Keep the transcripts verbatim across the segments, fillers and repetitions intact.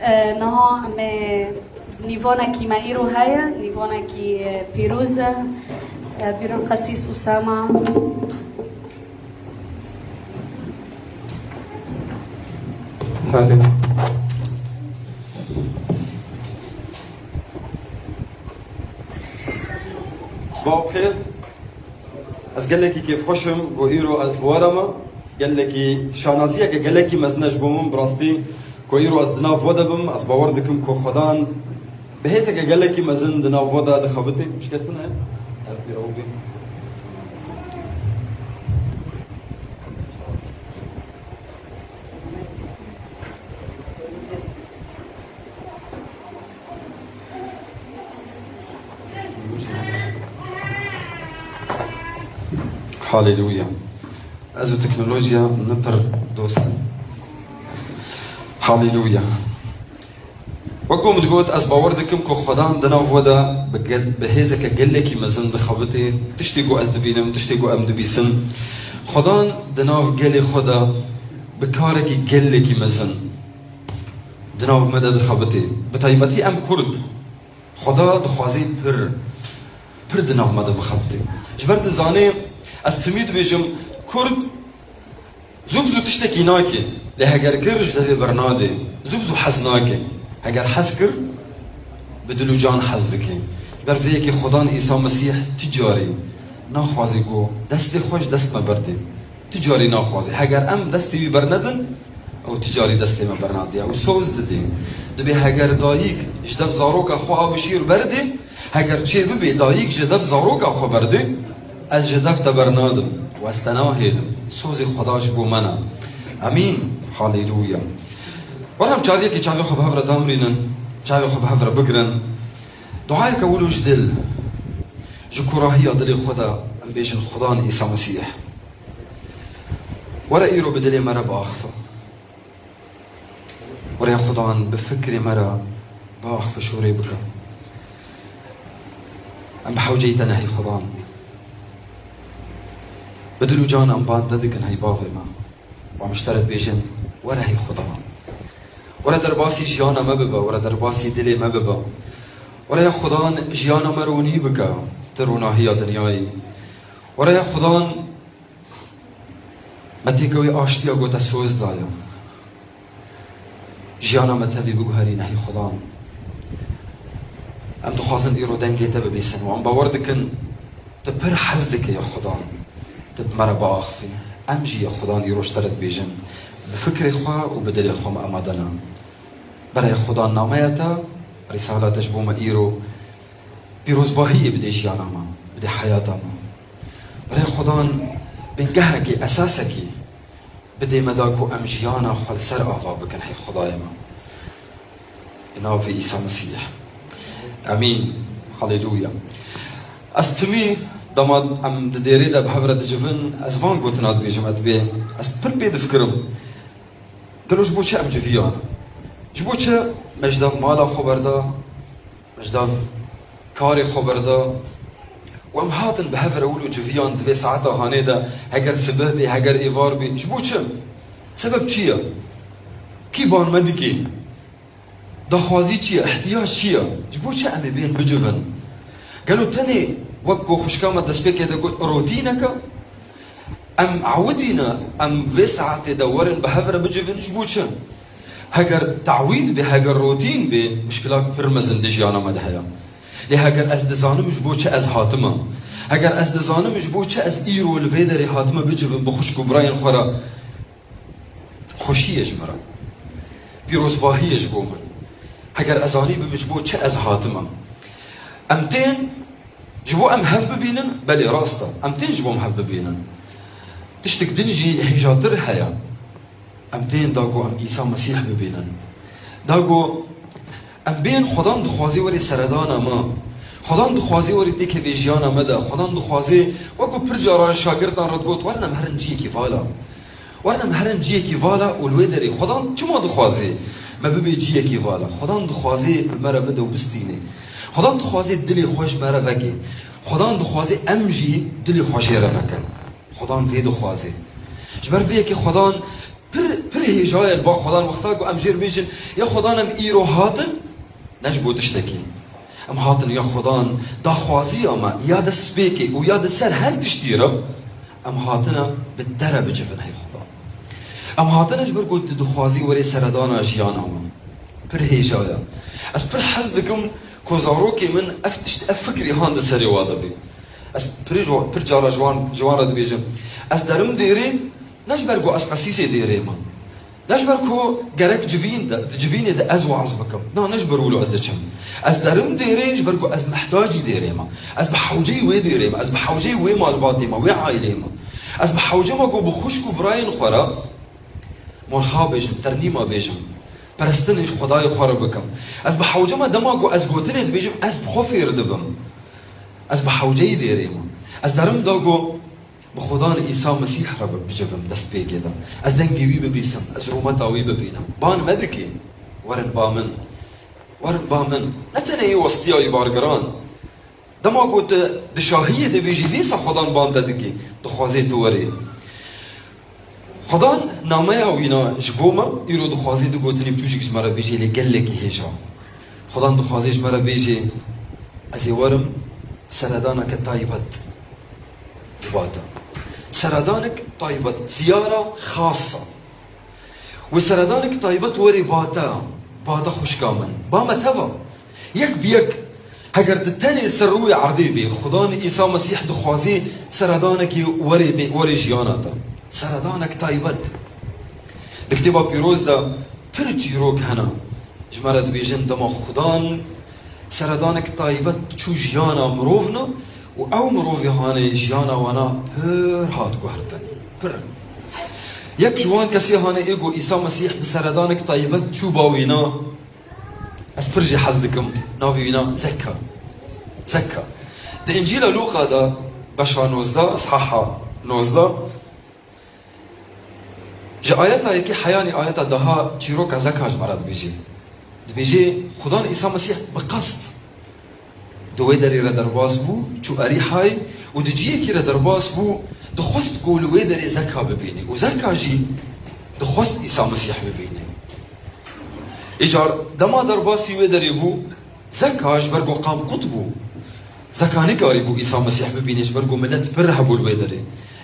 E, niha em ê nîvanekî me îro heye, nîvanekî, e, pîroz e. E, bîron Qesîs Usama. Belê. Sibav xêr. Ez gelekî kêfxweş im ku îro ez bi we re me. Gelekî şanaziyeke gelekî mezin e ji bo min, bi rastî, ku îro ez di nav we de bim. Ez bawer dikim ku Xwedan bi hêzeke gelekî mezin di nav we de dixebitî. Piştketin e. Ev pîrewbî. Haleluya. Ez û teknolojiya ne pir dost in. Haleluya. Wek ku min digot, ez bawer dikim ku Xwedan di nav we de bi gel-, bi hêzeke gelekî mezin dixebitê. Tiştê ku ez dibînim, tiştê ku em dibîsin, Xwedan di nav gelê xwe de bi karekî gelekî mezin di nav me de dixebitê. Bi taybetî em Kurd. Xweda dixwazê pir, pir di nav me de bixebitê. Ji ber dizanê, ez timî dibêjim, Kurd zû bi zû tiştekî nake, lê heger kir, ji devê bernadê. Zû bi zû hez nake. Heger hez kir, bi dil û can hez dike. Ji ber vê yekê Xwedan Îsa Mesîh tu carî naxwazê ku destê xwe ji dest me berdê. Tu carî naxwazê. Heger em destê wî bernedin, ew tu carî destê me bernadiye. Ew soz didê. Dibê heger dayik ji dev zaroka xwe a bi şîr berdê, heger çê bibê dayik ji dev zaroka xwe berdê, ez ji dev te bernadim û ez te nahêlim. Sozê Xweda ji bo me ne. Emîn. Haleluya. Were em cariyekê çavê xwe bi hev re damrînin, çavê xwe bi hev re bigirin. Duayeke wilo ji dil, ji kurahiya dilê xwe de em bêjin, Xudan Îsa Mesîh. Were îro bi dilê me re biaxife. Were ya Xudan bi fikrê me re biaxife, şûrê bike. Em bi hewceyî te ne hey Xudan. Bi dil û can em bande dikin hey bavê me. Û em ji te re dibêjin, were hey Xudan. Were derbasî jiyana me bibe, were derbasî dilê me bibe. Were ya Xudan jiyana me ronî bike, tu ronahiya dinyayê. Were ya Xudan me têkewê aştiya ku te soz daye. Jiyana me tevî biguherîne, hey Xudan. Em dixwazin îro dengê te bibîsin û em bawer dikin, tu pir hez dike ya Xudan. Tu bi me re biaxifî. Em jî ya Xudan îro ji te re dibêjin. Bi fikrê xwe û bi dilê xwe me amade ne. Berê Xudan nameya te, rîsala te ji bo me îro pîrozbahiyê bidê jiyana me, bidê heyata me. Berê Xudan bingehekî, esasekî bidê me da ku em jiyana xwe li ser ava bikin, hey Xwedayê me. Bi navê Îsa Mesîh. Emîn. Haleluya. Ez timî dema em di dêrê de bi hev re dicivin, ez van gotina dibêjim, ez dibê, ez pir pê difikirim. Gelo ji bo çi em civiyan? Ji bo çi me ji dev mala xwe berda? Me ji dev karê xwe berda? Û em hatin bi hev re wilo civiyan di vê saeta hanê de, heger sibeh bê, heger êvar bê. Ji bo çi? Sebeb çi ye? Kî ban me dike? Daxwazî çi ye? Ihtiyac çi ye? Ji bo çi em ê bên bicivin? Gelo tenê wek ku xwişka me destpêkê de got, rotînek e? Em ewidî ne, em vê saetê de werin bi hev re bicivin, ji bo çi? Heger tawîd bê, heger rotîn bê, mişkilak pir mezin di jiyana me de heye. Lê heger ez dizanim ji bo çi ez hatime, heger ez dizanim ji bo çi ez îro li vê derê hatime bicivim bi xwişk û birayên xwe re, xweşî ye ji min re. Pîrozbahî ye ji bo min. Heger ez zanîbim ji bo çi ez hatime. Em tên ji bo em hev bibînin, belê rast e. Em tên ji bo em hev bibînin. Tiştik din jî hêjatir heye. Em tên da ku em Îsa Mesîh bibînin. Da ku em bên Xudan dixwazê werê seredana me. Xudan dixwazê werê têkevê jiyana me de. Xudan dixwazê, wek ku pir cara şagirtan re digot, werin em herin ciyekî vala. Werin em herin ciyekî vala û li wê derê Xudan çima dixwazê me bibê ciyekî vala? Xudan dixwazê bi me re bide û bistînê. Xudan dixwazê dilê xwe ji me re veke. Xudan dixwazê em jî dilê xwe jê re vekin. Xudan vê dixwazê. Ji ber vê yekê Xudan pir, pir hêja ye li ba Xwedan wexta ku em jê re bêjin, ya Xwedan em îro hatin, ne ji bo tiştekî. Em hatin ya Xwedan daxwaziya me ya di spêkê û ya di ser her tiştî re, em hatine bi te re bicivin hey Xwedan. Em hatine ji ber ku tu dixwazî werê seredana jiyana me. Pir hêja ye. Ez pir hez dikim ku zarokê min ev tişt, ev fikrî han di serê wa de bê. Ez pir ji wan, pir cara ji wan, ji wan re dibêjim. Ez derim dêrê, ne ji ber ku ez qesîsê dêrê me. Ne ji ber ku gerek civîn de, di civînê de ez waaz bikim. Na, ne ji ber wilo ez diçim. Ez derim dêrê ji ber ku ez mehtacî dêrê me. Ez bi hewceyî wê dêrê me. Ez bi hewceyî wê malbatê me, wê aîlê me. Ez bi hewce me ku bi xwişk û birayên xwe re morxa bêjim, ternîma bêjim. Perestinê Xwedayê xwe re bikim. Ez bi hewce me dema ku ez gotinê dibêjim, ez bi xwe fêr dibim. Ez bi hewceyî dêrê me. Ez derim da ku bi Xudan Îsa Mesîh re bi-, bicivim destpêkê de. Ez dengê wî bibîsim, ez rûmeta wî bibînim. Ban me dike. Werin ba min. Werin ba min. Ne tenê yê westiya wî bargiran. Dema ku tu di şahiyê de bêjî, dîsa Xudan ban te dike. Dixwazê tu werê. Xudan nameya wîna ji bo me, îro dixwazê du gotinê biçûçik ji me re bêjê, lê gelekî hêja. Xudan dixwazê ji me re bêjê, ez ê werim seredaneke taybet bibate. Seredanek taybet, ziyara xasa. Wê seredanek taybet werê bate, bate xwişka min. Ba me teva. Yek bi yek, heger tu tenê ser rûyê erdê bê, Xudan Îsa Mesîh dixwazê seredanekê werê tê, werê jiyana te. Seredanek taybet. Di Kitêba Pîroz de pir çîrok hene. Ji me re dibêjin dema Xudan seredanek taybet çû jiyana mirovna û ew mirovê hanê jiyana wana pir hat guhertin. Pir. Yek ji wan kesê hanê ê ku Îsa Mesîh bi seredanek taybet çû ba wîna, ez pir jê hez dikim, navê wîna Zekka. Zekka. Di Încîla Lûqa de beşa nozdeh, ishaha nozdeh, ji ayeta yekê heyanî ayeta daha çîroka Zekka ji me re dibêjê. Dibêjê, Xudan Îsa Mesîh bi qest di wê derê re derbas bû, çû Erîhayê û di ciyekî re derbas bû, dixwest ku li wê derê Zekka bibînê. Û Zekka jî dixwest Îsa Mesîh bibînê. Îcar dema derbasî wê derê bû, Zekka ji ber ku qamqut bû, Zekka nikarîbû Îsa Mesîh bibîne, ji ber ku milet pir hebû li wê derê.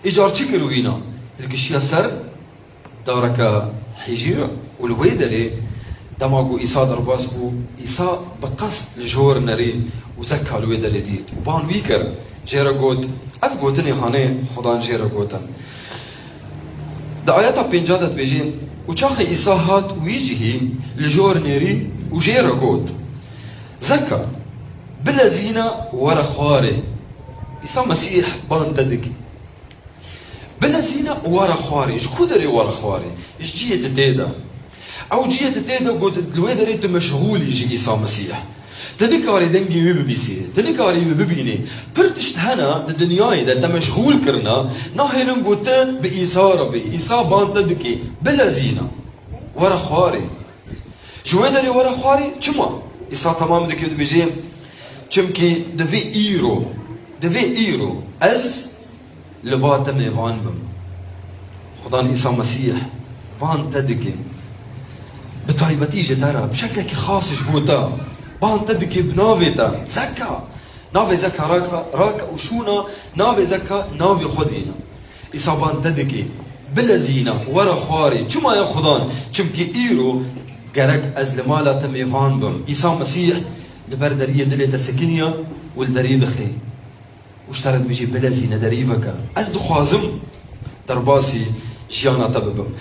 Îcar çi kir wîna? Hilkişiya ser dareke hêjî re û li wê derê dema ku Îsa derbas bû, Îsa bi qest li jor nerî û Zekka li wê derê dît û ban wî kir, jê re got, ev gotinê hanê Xudan jê re gotin. Di ayeta pênca de dibêjê, û çaxê Îsa hat wî cihî li jor nêrî û jê re got, Zekka, bilezîne were xwarê. Îsa Mesîh ban te dike. Bilezîne were xwarê. Ji ku derê were xwarê? Ji cihê tu tê de. Ew cihê tu tê de got, li wê derê tu meşxûl î ji Îsa Mesîh. Tu nikarî dengê wî bibîsî, tu nikarî wî bibînî. Pir tişt hene di dinyayê de te meşxûl kirine, nahêlin ku tu bi Îsa re bî. Îsa ban te dike. Bilezîne. Were xwarê. Ji wê derê were xwarê. Çima? Îsa temam dike û dibêje, çimkî divê îro, divê îro ez li ba te mêvan bim. Xudan Îsa Mesîh ban te dike. Bi taybetî ji te re, bi şeklekî xas ji bo te. Ban te dike bi navê te. Zekka. Navê Zekka rake, rake û şûna navê Zekka navê xwe dîne. Îsa ban te dike. Bilezîne, were xwarê. Çima ye Xudan? Çimkî îro gerek ez li mala te mêvan bim. Îsa Mesîh li ber deriyê dilê te sekiniye û li derî dixe. Û ji te re dibêjê, bilezîne, derî veke. Ez dixwazim derbasî jiyana te bibim.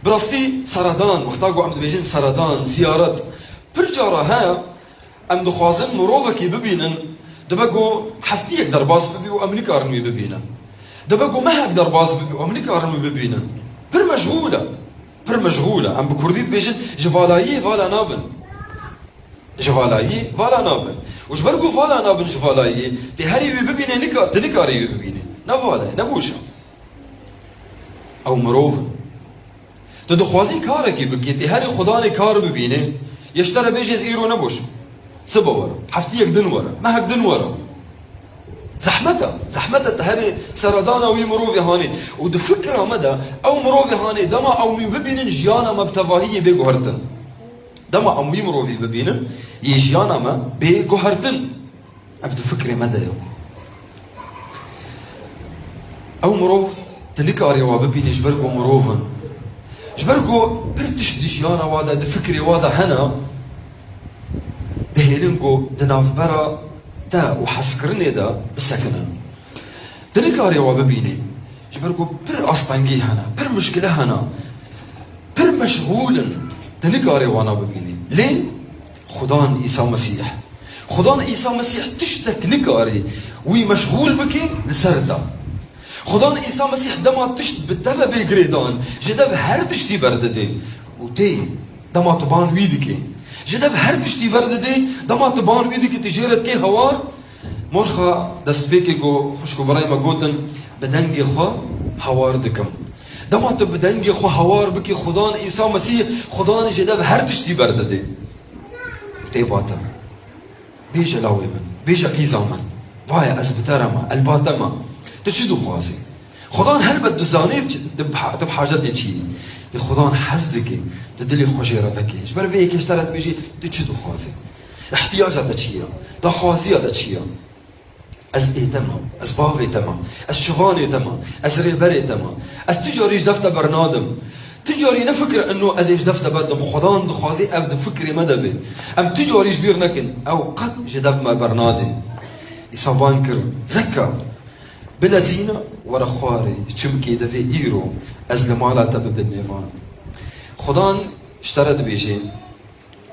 Bi rastî seredan, wexta ku em dibêjin seredan, ziyaret, pir cara heye em dixwazin mirovekî bibînin, dibe ku heftiyek derbas bibî û em nikarin wî bibînin. Dibe ku mehek derbas bibî û em nikarin wî bibînin. Pir meşxûl e. Pir meşxûl e. Em bi kurdî dibêjin, ji valayiyê vala nabin. Ji valayî vala nabin. Û ji ber ku vala nabin ji valayî, tê herî wî bibîne, nika-, tu nikarî wî bibîne. Ne vala ye, ne boş e. Ew mirov in. Tu dixwazî karekî bikî, tê herî Xudanê kar bibîne, yê ji te re bêje, ez îro ne boş im. Sibe were, heftiyek din were, mehek din were. Zehmet e. Zehmet e te herê seredana wî mirovê hanê. Û di fikra me de ew mirovê hanê dema em wî bibînin jiyana me bi tevahî yê bê guhertin. Dema em wî mirovî bibînin yê jiyana me bê guhertin. Ev di fikrê me de ye. Ew mirov tu nikarî wa bibînî ji ber ku mirov in. Ji ber ku pir tişt di jiyana wa de, di fikrê wa de hene, dihêlin ku di navbera te û hezkirinê de bisekinin. Tu nikarî wa bibînî. Ji ber ku pir astengî hene, pir mişkile hene. Pir meşxûl in, tu nikarê wana bibînî. Lê Xudan Îsa Mesîh. Xudan Îsa Mesîh tiştek nikarî wî meşxûl bike li ser te. Xudan Îsa Mesîh dema tişt bi te ve bê girêdan, ji dev her tiştî berdidê û tê dema tu ban wî dikê. Ji dev her tiştî berdidê, dema tu ban wî dikî, tu jê re dikê hawar, Morxa destpêkê ku xwişk û birayê me gotin, bi dengê xwe hawar dikim. Dema tu bi dengê xwe hawar bikî, Xudan Îsa Mesîh, Xudan jê dev her tiştî berdidê. Û tê ba te. Bêje lawê min, bêje qîza min. Vaye ez bi te re me, el ba te me. Tu çi dixwazî? Xudan helbet dizanî tu, tu, tu bi hacetê çi yî. Lê Xudan hez dike, tu dilê xwe jê re vekê. Ji ber vê yekê ji te re dibêjî, tu çi dixwazî? Ihtiyaca te çi ye? Daxwaziya te çi ye? Ez ê te me, ez bavê te me, ez şivanê te me, ez rêberê te me. Ez tu carî ji dev te bernadim. Tu carî nefikir eno ez ê ji dev te berdim. Xudan dixwazî ev di fikrê me de be. Em tu carî ji bîr nekin. Ew qet ji dev me bernade. Îsa ban kir, Zekka, bilezîne, were xwarê, çimkî divê îro ez li mala te bibim mêvan. Xudan ji te re dibêje,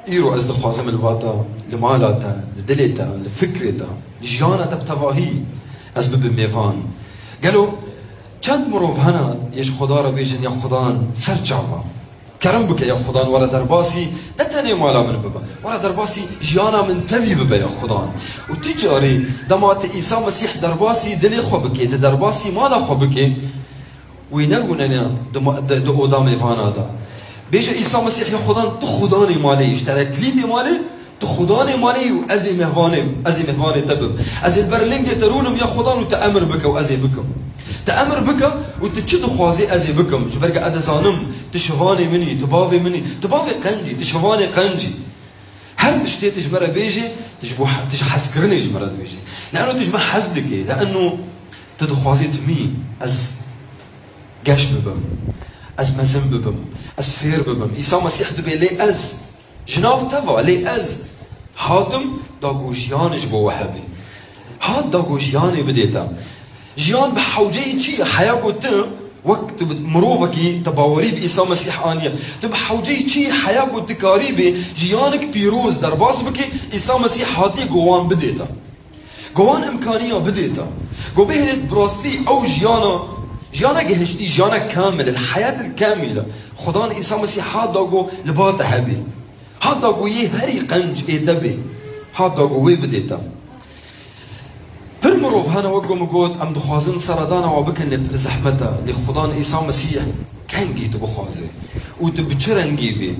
Îro ez dixwazim li ba te, li mala te, li dilê te, li fikrê te, li jiyana te bi tevahî ez bibim mêvan. Gelo çend mirov hene yê ji Xuda re bêjin, ya Xudan ser çava. Kerem bike ya Xudan were derbasî ne tenê mala min bibe. Were derbasî jiyana min tevî bibe ya Xudan. Û tu carî dema tu Îsa Mesîh derbasî dilê xwe bikê, tu derbasî mala xwe bikê, Wî nerûnene di ma-, di, di oda mêvana de. Bêje Îsa Mesîh ya Xudan, tu Xudanê malê yî, ji te re kilîtê malê, tu Xudanê malê yî û ez ê mêvanê, ez ê mêvanê te bim. Ez ê li ber lingê te rûnim ya Xudan û tu emir bike û ez ê bikim. Tu emir bike û tu çi dixwazî ez ê bikim. Ji ber ku ez dizanim, tu şivanê min î, tu bavê min î, tu bavê qenc î, tu şivanê qenc î. Her tiştê tu ji me re bêjî, tu ji bo he-, tu ji hezkirinê ji me re dibêjî. Leeno tu ji me hez dikî, leeno tu dixwazî tu mî ez geş bibim, ez mezin bibim, ez fêr bibim. Îsa Mesîh dibê lê ez ji nav te va, lê ez hatim da ku jiyan ji bo we hebe. Hat da ku jiyanê bidê te. Jiyan bi hewceyî çi ye? Heya ku tu wek tu bi mirovekî te bawerî bi Îsa Mesîh aniye. Tu bi hewceyî çi ye? Heya ku tu karî bê jiyanek pîroz derbas bikî, Îsa Mesîh hatiye ku wan bidê te. Ku wan imkaniya bidê te. Ku bihêlê bi rastî ew jiyana, jiyana gihiştî, jiyana kamil, el hayat el kamile. Xudan Îsa Mesîh hat da ku li ba te hebê. Hat da ku yê herî qenc ê te bê. Hat da ku wê bidê te. Pir mirov hene, wek ku min got, em dixwazin seredana we bikin, lê pir zehmet e. Lê Xudan Îsa Mesîh kengî tu bixwaze û tu bi çi rengî bî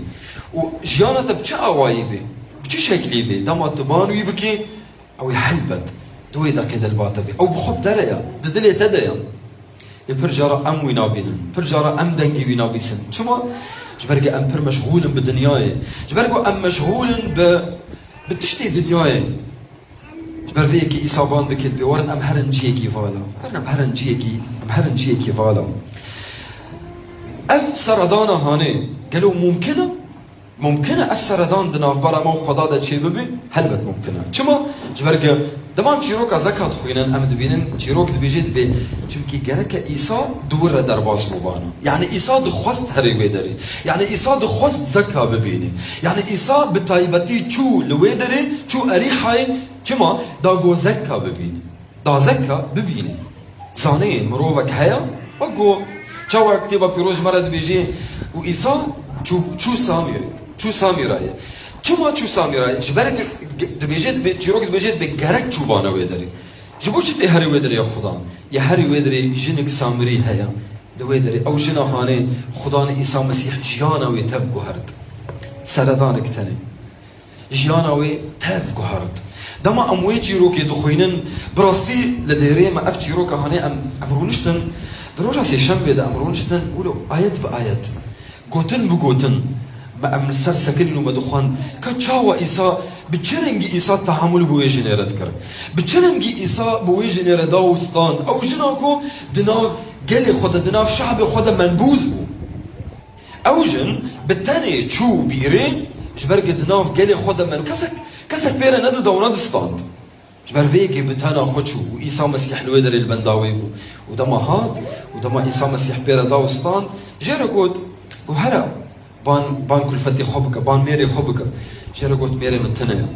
û jiyana te bi çi awayî bî, bi çi şeklî bî, dema tu ban wî bikî, ew ê helbet di wê deqê de li ba te bî. Ew bi xwe bi te re ye, di dilê te de ye. Lê pir cara em wî nabînin. Pir cara em dengê wî nabîsin. Çima? Ji ber ku em pir meşxûl in bi dinyayê. Ji ber ku em meşxûl in bi, bi tiştê dinyayê. Ji ber vê yekê Îsa ban dike, dibê, werin em herin ciyekî vala. Werin em herin ciyekî, em herin ciyekî vala. Ev seredana hanê, gelo mumkin e? Mumkin e ev seredan di navbera me û Xweda de çêbibe? Helbet mumkin e. Çima? Ji ber ku dema em çîroka Zeka dixwînin, em dibînin, çîrok dibêje, dibê, çimkî gereke Îsa di wir re derbas bûbana. Yanî Îsa dixwest herê wê derê. Yanî Îsa dixwest Zeka bibîne. Yanî Îsa bi taybetî çû li wê derê, çû Erîhayê, çima? Da ku Zeka bibîne. Da Zeka bibîne. Zanê mirovek heye, wek ku çawa kitêba pîroz ji me re dibêje, û Îsa çû, çû Samî, çû Samî re ye. Çima çû Samî re ye? Ji ber ge-, ge-, dibêje, dibê, çîrok dibêje, dibê gerek çûbana wê derê. Ji bo çi tê herê wê derê ya Xudan? Ya herê wê derê jinik Samirî heye. Li wê derê ew jina hanê Xudan Îsa Mesîh jiyana wê tev guhert. Seredanek tenê. Jiyana wê tev guhert. Dema em wê çîrokê dixwînin, bi rastî li dêrê me ev çîroka hanê em, em rûniştin, di roja sêşembê de em rûniştin, wilo ayet bi ayet, gotin bi gotin, me em li ser sekinîn û me dixwend, ka çawa Îsa, bi çi rengî Îsa tehamûl bi wê jinê re dikir? Bi çi rengî Îsa bi wê jinê re da û stand? Ew jina ku di nav gelê xwe de, di nav şehbê xwe de menbûz bû. Ew jin bi tenê çû bîrê, ji ber ku di nav gelê xwe de men kesek, kesek pê re nedida û nedistand. Ji ber vê yekê bi tena xwe çû û Îsa Mesîh li wê derê li benda wê bû. Û dema hat û dema Îsa Mesîh pê re da û stand, jê re got, got, "Here, ban, ban kulfetê xwe bike, ban mêrê xwe bike." Jê re got, "Mêrê min tune ye."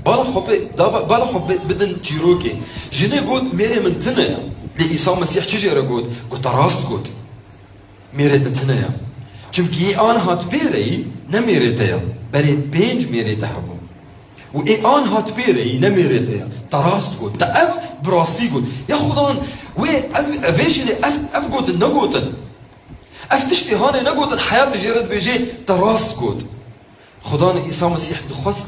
Bala xwe pê, da ba-, bala xwe bi-, bidin çîrokê. Jinê got, "Mêrê min tune ye." Lê Îsa Mesîh çi jê re got? Got, "Te rast got. Mêrê te tune ye. Çimkî ê an hat pê re yî ne mêrê te ye. Berê pênc mêrê te hebû. Û ê an hat pê re yî ne mêrê te ye. Te rast got. Te ev bi rastî got." Ya Xudan, wê ev, ev vê jinê ev, ev gotin negotin. Ev tiştê hanê negotin, heyatê jê re dibêje, "Te rast got." Xudan Îsa Mesîh dixwest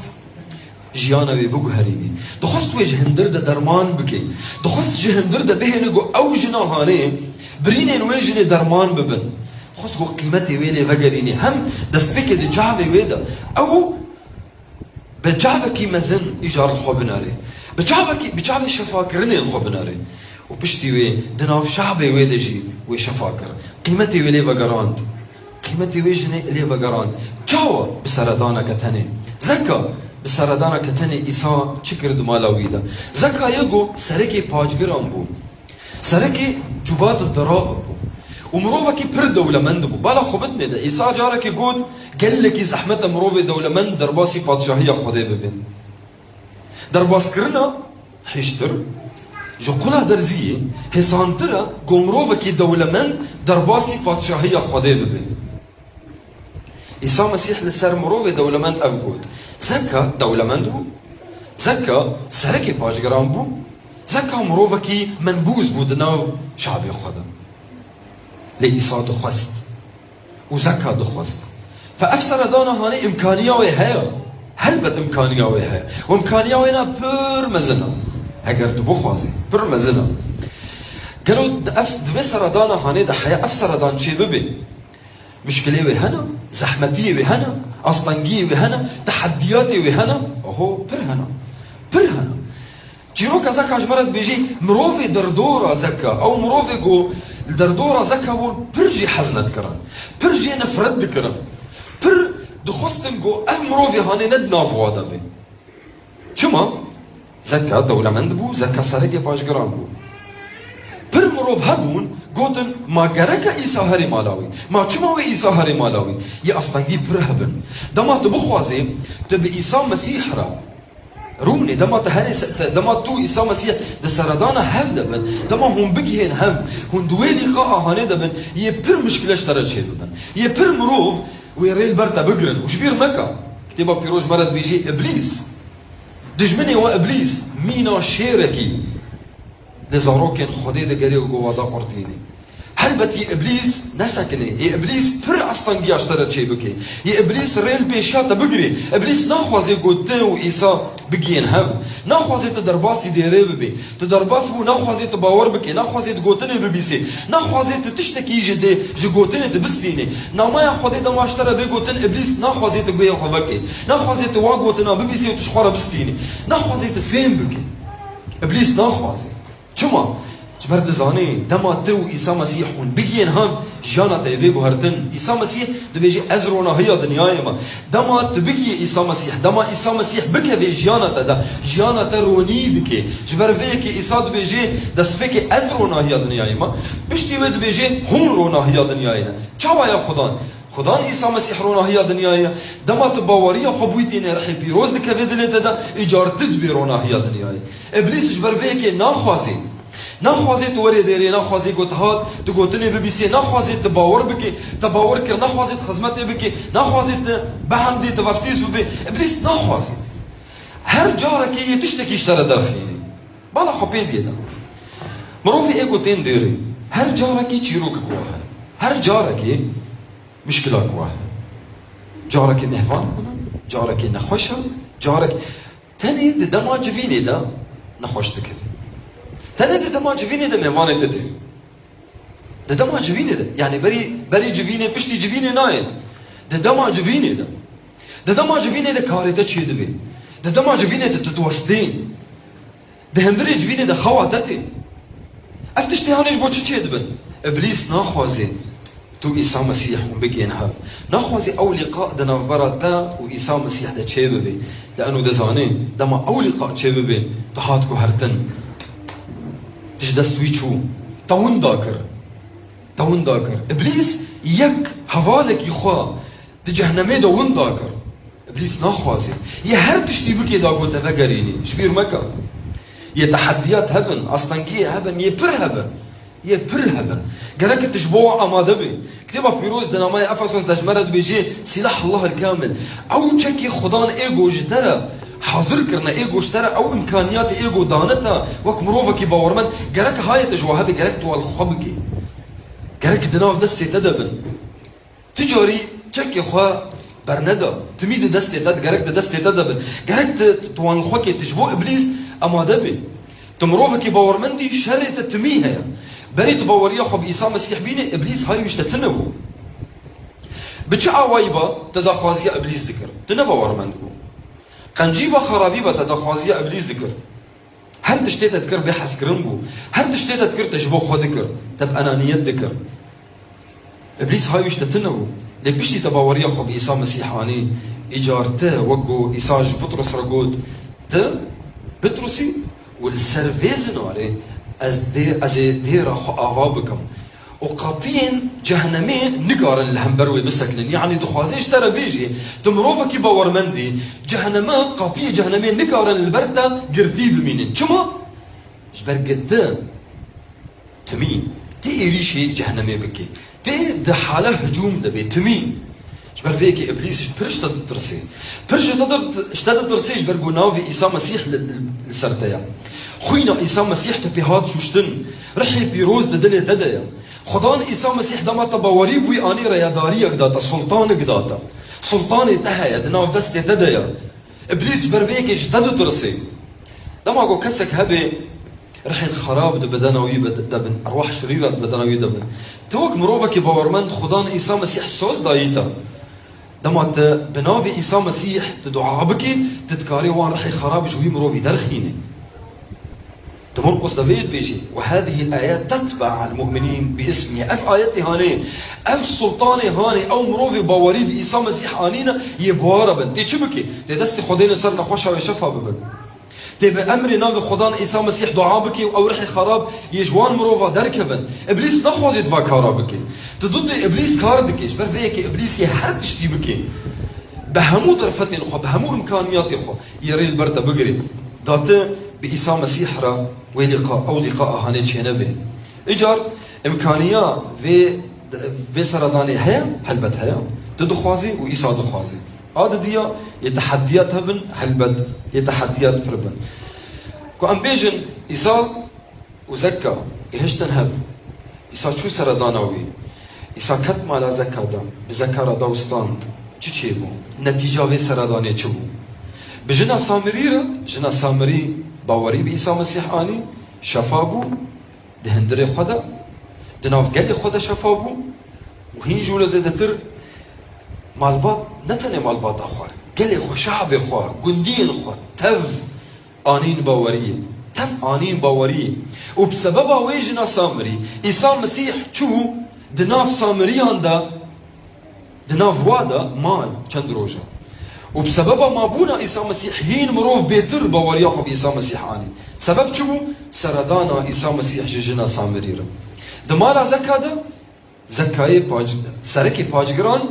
jiyana wê biguherînê. Dixwest wê ji hundir de derman bike. Dixwest ji hundir de bihêle ku ew jina hanê, birînên wê jinê derman bibin. Dixwest ku qîmetê wê lê vegerînê. Hem destpêkê di çavê wê de ew bi çavekî mezin îcar li xwe binare. Bi çavekî, bi çavê şefakirinê li xwe binare. Û piştî wê di nav şehbê wê de jî wê şefa kir. Qîmetê wê lê vegerand. Qîmetê wê jinê lê vegerand. Çawa? Bi seredaneke tenê. Zeka, bi seredaneke tenê Îsa çi kir di mala wî de? Zeka ye ku serekê pacgiran bû. Serekê cubat dera bû. Û mirovekî pir dewlemend bû. Bala xwe bidinê de Îsa carekê got, gelekî zehmet e mirovê dewlemend derbasî padşahiya Xwedê bibe. Derbaskirina hêştir ji qula derziyê hêsantir e ku mirovekî dewlemend derbasî padşahiya Xwedê bibe. Îsa Mesîh li ser mirovê dewlemend ev got, Zeka dewlemend bû, Zeka serekê paşgiran bû, Zeka mirovekî menbûz bû di nav şabê xwe de. Lê Îsa dixwest. Û Zeka dixwest. Fe ev seredana hanê îmkaniya wê heye. Helbet îmkaniya wê heye. Û îmkaniya wê na pir mezin e. Heger tu bixwazî, pir mezin e. Gelo di ev, di vê seredana hanê de heye ev seredan çê bibe? Muşkilê wê hene, zehmetiyê wê hene, astengiyê wê hene, teheddiyatê wê hene. Oho, pir hene. Pir hene. Çîroka Zeka ji me re dibêjî, mirovê derdora Zeka, ew mirovê ku li derdora Zeka bûn, pir jê hez nedikirin, pir jê nefret dikirin, pir dixwestin ku ev mirovê hanê ne di nav wa de be. Çima? Zeka dewlemend bû, Zeka serekê paşgiran bû. Pir mirov hebûn, gotin, ma gerek e Îsa herê mala wî? Ma çima wê Îsa herê mala wî? Yê astengî pir hebin. Dema tu bixwazê, tu bi Îsa Mesîh re Rûnê, dema te herê se-, te, dema tu Îsa Mesîh di seredana hev de bin, dema hûn bigihên hev, hûn di wê lîqa a hanê de bin, yê pir mişkile ji te re çêdibin. Yê pir mirov wê rê li ber te bigirin û ji bîr neke. Kitêba Pîroz ji me re dibêjê, Îblîs, dijminê we Îblîs, mîna şêrekî li zarokên Xwedê digerê û govada xwe tînê. Helbet yê Îblîs nesekinê, yê Îblîs pir astengiya ji te re çêbike. Yê Îblîs rê li pêşiya te bigirê. Îblîs naxwazê ku tu û Îsa bigiyên hev. Naxwazê tu derbasî dêrê bibê. Tu derbas bû, naxwazê tu bawer bikê, naxwazê tu gotinê bibîsê. Naxwazê tu tiştekî ji dê, ji gotinê tu bistînê. Namaya Xwedê dema ji te re bê gotin, Îblîs naxwazê tu guhê xwe vekê. Naxwazê tu wa gotina bibîsê û tu ji xwe re bistînî. Naxwazê tu fêm bikê. Îblîs naxwazê. Çima? Ji ber dizanê, dema tu û Îsa Mesîh hûn bigiyên hev, jiyana te yê bê guhertin. Îsa Mesîh dibêje, Ez ronahiya dinyayê me. Dema tu bigiyê Îsa Mesîh, dema Îsa Mesîh bikevê jiyana te de, jiyana te ronî dike. Ji ber vê yekê Îsa dibêje, Destpêkê ez ronahiya dinyayê me. Piştî wê dibêje, Hûn ronahiya dinyayê ne. Çawa ya Xudan? Xudan Îsa Mesîh ronahiya dinyayê ye. Dema tu baweriya xwe bûytînê rihê pîroz dikeve dilê te de, îcar tu dibê ronahiya dinyayê. Îblîs ji ber vê yekê naxwazê. Naxwazê tu werê dêrê, naxwazê ku tu hat, tu gotinê bibîsê, naxwazê tu bawer bikê, te bawer kir, naxwazê tu xizmetê bikê, naxwazê tu behemdê, tu veftîz bibê. Îblîs naxwazê. Her carekê yê tiştekî ji te re derxînê. Bala xwe pê diyê de. Mirovê ê ku tên dêrê, her carekî çîrokek wa heye. Her carekê mişkilak wa heye. Carekê mêhvan bûne, carekê nexweş e, carek Tenê di dema civînê de nexweş dikevî. Tenê di dema civînê de mêvanê te tê. Di dema civînê de. Yanî berî, berî civînê, piştî civînê nayên. Di dema civînê de. Di dema civînê de karê te çêdibê. Di dema civînê de tu diwestî. Di hundirê civînê de xewa te tê. Ev tiştê hanê ji bo çi çêdibin? Îblîs naxwazê tu Îsa Mesîh hûn bigihên hev. Naxwazê ew lîqa di navbera te û Îsa Mesîh de çêbibe. Li eno dizanê, dema ew lîqa çêbibe, tu hat guhertin. Tu ji dest wî çû. Te winda kir. Te winda kir. Îblîs yek hevalekî xwe di cehnemê de winda kir. Îblîs naxwazê. Yê her tiştî bikê da ku te vegerînî. Ji bîr meke. Yê tehediyat hebin, astengiyê hebin, yê pir hebin. Yê pir hebin. Gerek tu ji bo wan amade bî. Kitêba Pîroz di nameyê Efesos de ji me re dibêjê, "Silahullah el-kamil." Ew çekê Xudan ê ku ji te re hazir kirine, ê ku ji te re ew îmkaniyatê ê ku dane te, wek mirovekî bawermend, gerek hayê te ji we hebe, gerek tu wan li xwe bikê. Gerek di nav destê te de bin. Tu carî çekê xwe berneda. Timî di destê te, gerek di destê te de bin. Gerek tu, tu wan xwekê tu ji bo Îblîs amade bî. Tu mirovekî bawermendî, şerê te timî heye. Berî tu baweriya xwe bi Îsa Mesîh bînî, Îblîs hay wî ji te tune bû. Bi çi awayî ba te daxwaziya Îblîs dikir? Tu ne bawermend bû. Qencî ba, xerabî ba te daxwaziya Îblîs dikir. Her tiştê te dikir bê hezkirin bû. Her tiştê te dikir te ji bo xwe dikir. Te bi enaniyet dikir. Îblîs hay wî ji te tune bû. Lê piştî te baweriya xwe bi Îsa Mesîh anî, îcar te, wek ku Îsa ji Pitrus re got, "Tu Pitrusî û li ser vê zinarê ez dê, ez ê dêra xwe ava bikim." Û qapiyên cehenemê nikarin li hember wê bisekinin. Yanî dixwaze ji te re bêjê, tu mirovekî bawermendî, ceheneme, qapiyê cehenemê nikarin li ber te girtî bimînin. Çima? Ji ber ku tu timî, tu êrîşê cehenemê bikê. Tu di hala hicûm de bê, timî. Ji ber vê yekê Îblîs pir ji te ditirsê. Pir ji te di-, ji te ditirsê ji ber ku navê Îsa Mesîh li, li, li ser te ye. Xwîna Îsa Mesîh te pê hat şuştin. Rihê pîroz di dilê te de ye. Xudan Îsa Mesîh dema te bawerî bûyî anî reyedariyek da te, sultanek da te. Sultanê te heye, di nav destê te de ye. Îblîs ji ber vê yekê ji te ditirsê. Dema ku kesek hebe, rihên xerab di bedena wî be-, de bin, erwah şirîra di bedena wî de bin. Tu wek mirovekî bawermend Xudan Îsa Mesîh soz dayî te. Dema tu bi navê Îsa Mesîh tu dua bikî, tu dikarî wan rihê xerab ji wî mirovî derxînî. Di Murqus de vê dibêjî, "Ve hâzihil âyat tetbe'al mu'minîn bi ismî." Ev ayetê hanê, ev sultanê hanê, ew mirovê bawerî bi Îsa Mesîh anîne, yê bi wa re bin. Tê çi bikê? Tê destê xwe dêne ser nexweşa wê şefa bibin. Tê bi emrê navê Xudan Îsa Mesîh dua bikê û ew rihê xerab yê ji wan mirova derkevin. Îblîs naxwazê di va kara bikê. Tu didê Îblîs kar dikê. Ji ber vê yekê Îblîs yê her tiştî bikê. Bi hemû derfetên xwe, bi hemû îmkaniyatê xwe yê rê li ber te bigirê. Da tu bi Îsa Mesîh re wê lîqa, ew lîqa a hanê çênebê. Îcar îmkaniya vê, vê seredanê heye, helbet heye. Tu dixwazî û Îsa dixwazî. A didiya yê tehediyat hebin, helbet yê tehediyat pir bin. Ku em bêjin Îsa û Zekka gihiştin hev. Îsa çû seredana wî. Îsa ket mala Zekka de, bi Zekka re da û stand. Çi çêbû? Netîca vê seredanê çi bû? Bi jina Samirî re, jina Samirî bawerî bi Îsa Mesîh anî, şefa bû, di hundirê xwe de, di nav gelê xwe de şefa bû û hîn jî wilo zêdetir malbat, ne tenê malbata xwe, gelê xwe, şehabê xwe, gundiyên xwe, tev anîn baweriyê. Tev anîn baweriyê. Û bi sebeba wê jina Samirî, Îsa Mesîh çû di nav Samiriyan de, di nav wa de mal çend roja. Û bi sebeba mabûna Îsa Mesîh hîn mirov bêtir baweriya xwe bi Îsa Mesîh anî. Sebeb çi bû? Seredana Îsa Mesîh ji jina Samirî re. Di mala Zekka de Zekayê pac-, serekê pacgiran,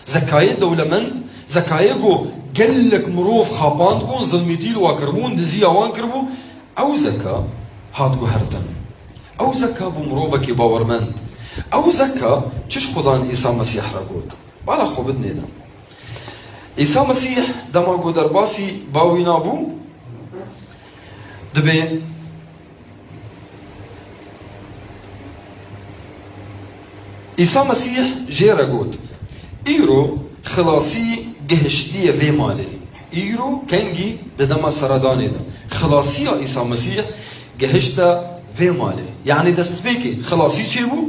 Zekayê dewlemend, Zekayê ku gelek mirov xapand bûn, zilmîtî li wa kiribûn, diziya wan kiribû, ew Zeka hat guhertin. Ew Zeka bû mirovekî bawermend. Ew Zeka çi ji Xudan Îsa Mesîh re got? Bala xwe bidinê de. Îsa Mesîh dema ku derbasî bawîna bû, dibê Îsa Mesîh jê re got, "Îro xilasî gihiştiye vê malê. Îro kengî di dema seredanê de xilasiya Îsa Mesîh gehişte vê malê. Yanî destpêkê xilasî çêbû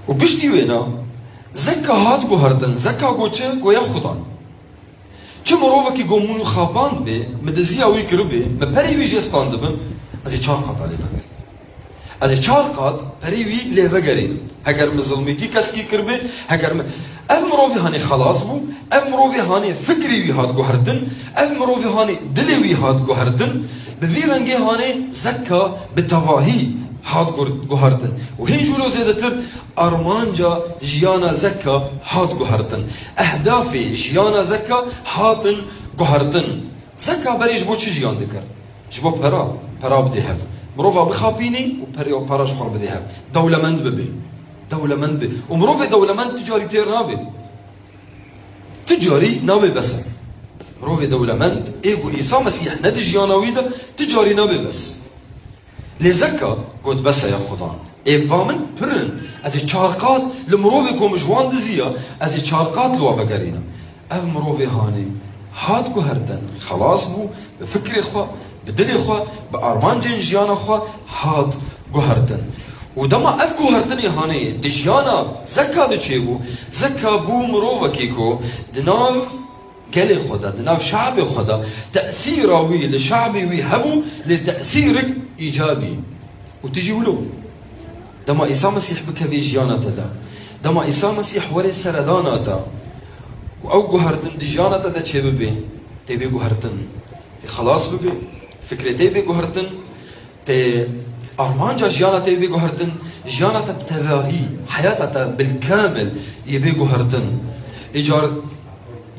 û piştî wêna Zekka hat guhertin. Zekka got çi? Got ya Xudan. Çi mirovekî go min û xapand bê, min diziya wî kiribê, min perê wî jê standibim, ez ê çar qata lê vegerim. Ez ê çar qat perê wî lê vegerînim. Heger min zilmîtî keskî kiribê, heger min... Ev mirovê hanê xelas bû, ev mirovê hanê fikrê wî hat guhertin, ev mirovê hanê dilê wî hat guhertin, bi vî rengê hanê Zekka bi tevahî hat gur-, guhertin. Û hîn jûlo zêdetir armanca jiyana Zekka hat guhertin. Ehdafê jiyana Zekka hatin guhertin. Zekka berê ji bo çi jiyan dikir? Ji bo pera, pera bidê hev. Mirova bixapînî û perê, pera ji xwe bidê hev. Dewlemend bibe. Dewlemend be. Û mirovê dewlemend tu carî têr nabe. Tu carî nabê bes. Mirovê dewlemend, ê ku Îsa Mesîh ne di jiyana wî de, tu carî nabê bes. Lê Zekka got, bes e ya Xudan. Ê ba min pir in. Ez ê çar qat li mirovê ku min ji wan diziya, ez ê çar qat li wa vegerînim. Ev mirovê hanê hat guhertin, xelas bû, bi fikrê xwe, bi dilê xwe, bi armancên jiyana xwe hat guhertin. Û dema ev guhertinê hanê di jiyana Zekka de çêbû, Zekka bû mirovekî ku di nav gelê xwe de, di nav şabê xwe de tesîra wî li şabê wî hebû, lê tesîrik îcabî. Û tu jî wilo. Dema Îsa Mesîh bikevê jiyana te de, dema Îsa Mesîh were seredana te û ew guhertin di jiyana te de çêbibe, tê bê guhertin, tê xelas bibe, fikrê te bê guhertin, tê armanca jiyana te bê guhertin, jiyana te bi tevahî, heyata te bilkamil yê bê guhertin. Îcar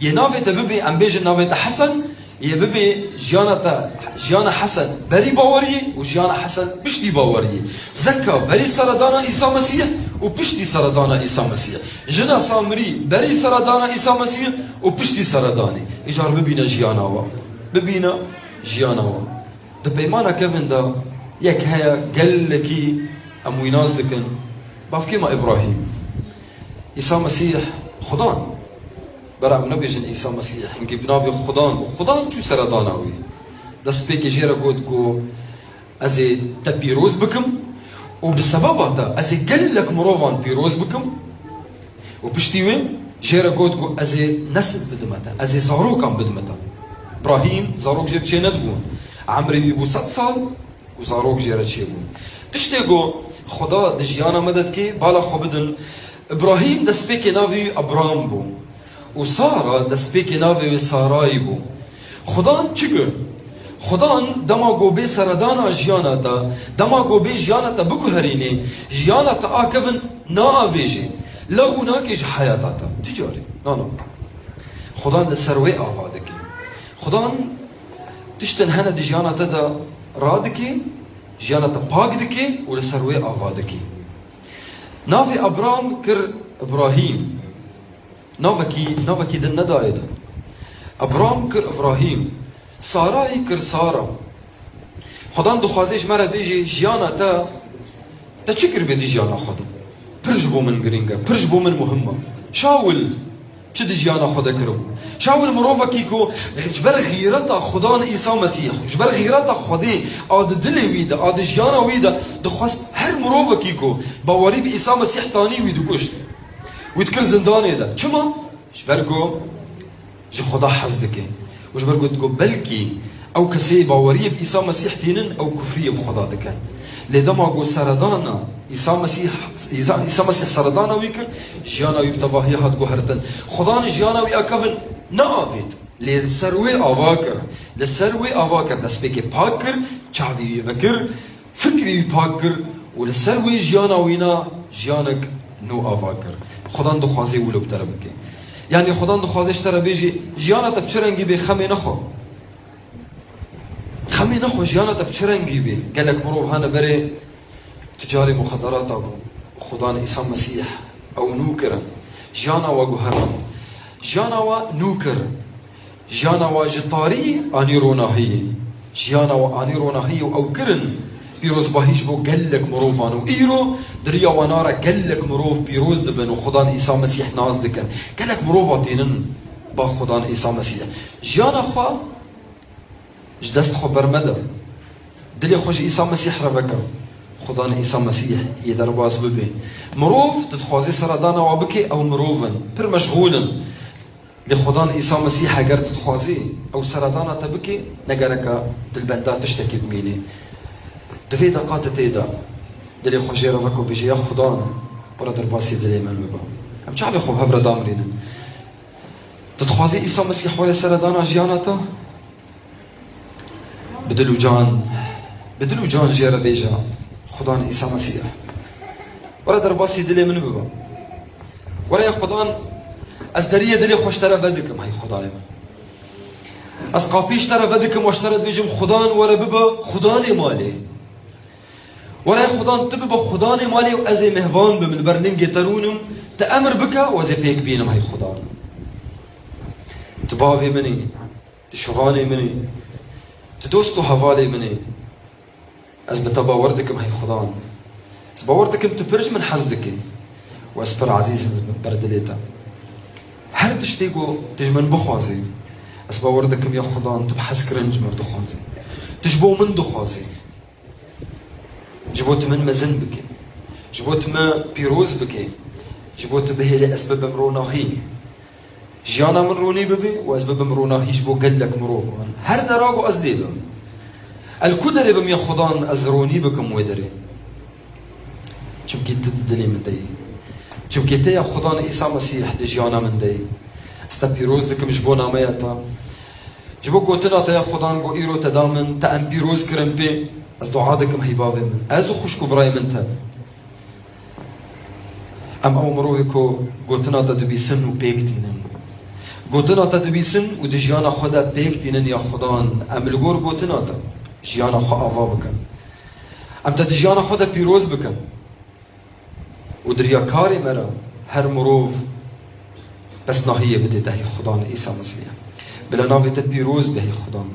yê navê te bibê, em bêjin navê te Hesen, yê bibê jiyana te, jiyana Hesen berî baweriyê û jiyana Hesen piştî baweriyê. Zekka berî seredana Îsa Mesîh û piştî seredana Îsa Mesîh. Jina Samirî berî seredana Îsa Mesîh û piştî seredanê. Îcar bibîne jiyana wa. Bibîne jiyana wa. Di peymana kevin de yek heye gelekî em wî nas dikin. Bavkê me Îbrahîm. Îsa Mesîh Xudan. Bera em nebêjin Îsa Mesîh, hingî bi navê Xudan bû. Xudan çû seredana wî. Destpêkê jê re got ku ez ê te pîroz bikim û bi sebeba te ez ê gelek mirovan pîroz bikim. Û piştî wê jê re got ku ez ê nesil bidime te, ez ê zarokan bidime te. Îbrahîm zarok jê bi çê nedibûn. Emrê wî bû sed sal û zarok jê re çêbûn. Tiştê ku Xuda di jiyana me de dike, bala xwe bidin. Îbrahîm destpêkê navê wî Abram bû û Sara destpêkê navê wê Sarayî bû. Xudan çi kir? Xudan dema ku bê seredana jiyana te, dema ku bê jiyana te biguherînê, jiyana te a kevin naavêjê, lexû nake ji heyata te. Ti carî. Na, na. Xudan li ser wê ava dike. Xudan tiştin hene di jiyana te de radike, jiyana te pak dike û li ser wê ava dike. Navê Abram kir Îbrahîm. Navekî, navekî din nedayê de. Abram kir Îbrahîm. Sarayî kir Sara. Xudan dixwaze ji me re bêje, jiyana te, te çi kiribê di jiyana xwe de? Pir ji bo min girîng e, pir ji bo min muhim e. Şawil çi di jiyana xwe de kiribû? Şawil mirovekî ku ji ber xîreta Xudan Îsa Mesîh, ji ber xîreta Xwedê a di dilê wî de, a di jiyana wî de dixwest her mirovekî ku bawerî bi Îsa Mesîh tanî wî dikuşt. Wî dikir zindanê de. Çima? Ji ber ku ji Xuda hez dike. Û ji ber ku digot, belkî ew kesê baweriyê bi Îsa Mesîh tînin, ew kufriyê bi Xuda dikin. Lê dema ku seredana Îsa Mesîh, Îsa, Îsa Mesîh seredana wî kir, jiyana wî bi tevahî hat guhertin. Xudan jiyana wî a kevin neavêt. Lê li ser wê ava kir. Li ser wê ava kir, destpêkê pak kir, çavê wî vekir. Fikrê wî pak kir û li ser wê jiyana wî na jiyanek nû ava kir. Xudan dixwaze wilo bi te re bike. Yanî Xudan dixwaze ji te re bêje, jiyana te bi çi rengî bê, xemê nexwe. Xemê nexwe, jiyana te bi çi rengî bê. Gelek mirov hene berê tucarê muxederata bû. Xudan Îsa Mesîh ew nû kirin. Jiyana we guherand. Jiyana we nû kir. Jiyana wa ji tarî anî ronahiyê. Jiyana wa anî ronahiyê û ew kirin pîrozbahî ji bo gelek mirovan û îro di riya wana re gelek mirov pîroz dibin û Xudan Îsa Mesîh nas dikin. Gelek mirova tênin Ba Xudan Îsa Mesîh. Jiyana xwe ji dest xwe bermede. Dilê xwe ji Îsa Mesîh re veke. Xudan Îsa Mesîh yê derbas bibe. Mirov tu dixwazî seredana wa bikê, ew mirov in. Pir meşxûl in. Lê Xudan Îsa Mesîh heger tu dixwazî ew seredana te bikê, ne gereka dilbenda tiştekî bimînê. Di vê deqa tu tê de dilê xwe jê re veke û bêje, ya Xudan, were derbasî dilê min bibe. Em çavê xwe bi hev re damirînin. Tu dixwazî Îsa Mesîh were seredana jiyana te? Bi dil û can, bi dil û can jê re bêje, Xudan Îsa Mesîh, were derbasî dilê min bibe. Were ya Xudan, ez deriyê dilê xwe ji te re vedikim, hey Xudayê min. Ez qapî ji te re vedikim û ji te re dibêjim, Xudan were bibe Xudanê malê. Were ya Xudan, tu bibe Xudanê malê û ez ê mêvan bim, li ber lingê te rûnim, tu emir bike û ez ê pêk bînim, hey Xudan. Tu bavê min î, tu şivanê min î, tu dost û hevalê min î. Ez bi te bawer dikim, hey Xudan. Ez bawer dikim tu pir ji min hez dikî û ez pir ezîz im li ber dilê te. Her tiştê ku tu ji min bixwazî, ez bawer dikim ya Xudan tu bi hezkirin ji min dixwazî. Tu ji bo min dixwazî. Ji bo tu min mezin bikî. Ji bo tu me pîroz bikî. Ji bo tu bihêlî ez bibim ronahî. Jiyana min ronî bibî û ez bibim ronahî ji bo gelek mirovan. Her dera ku ez lê bim. Ez li ku derê bim ya Xudan ez ronî bikim wê derê. Çimkî tu di dilê min de yî. Çimkî te ya Xudan Îsa Mesîh di jiyana min de yî. Ez te pîroz dikim ji bo nameya te. Ji bo gotina te ya Xudan ku îro te da min, te em pîroz kirin pê. Ez dua dikim hey bavê min. Ez û xwişk û birayê min tev. Em ew mirovê ku gotina te dibîsin û pêk tînin. Gotina te dibîsin û di jiyana xwe de pêk tînin ya Xudan. Em li gor gotina te jiyana xwe ava bikin. Em te di jiyana xwe de pîroz bikin. Û di riya karê me re her mirov pesnahiyê bidê te hey Xudan Îsa Mesîh. Bila navê te pîroz be hey Xudan.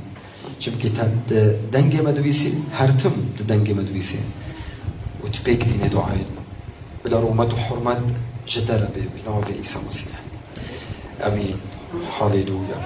Çimkî te di dengê me dibîsî, her tim di dengê me dibîsî. Û tu pêk tînî duayê me. Bila rûmet û hurmet ji te re bê, bi navê Îsa Mesîh. Emîn. Haleluya.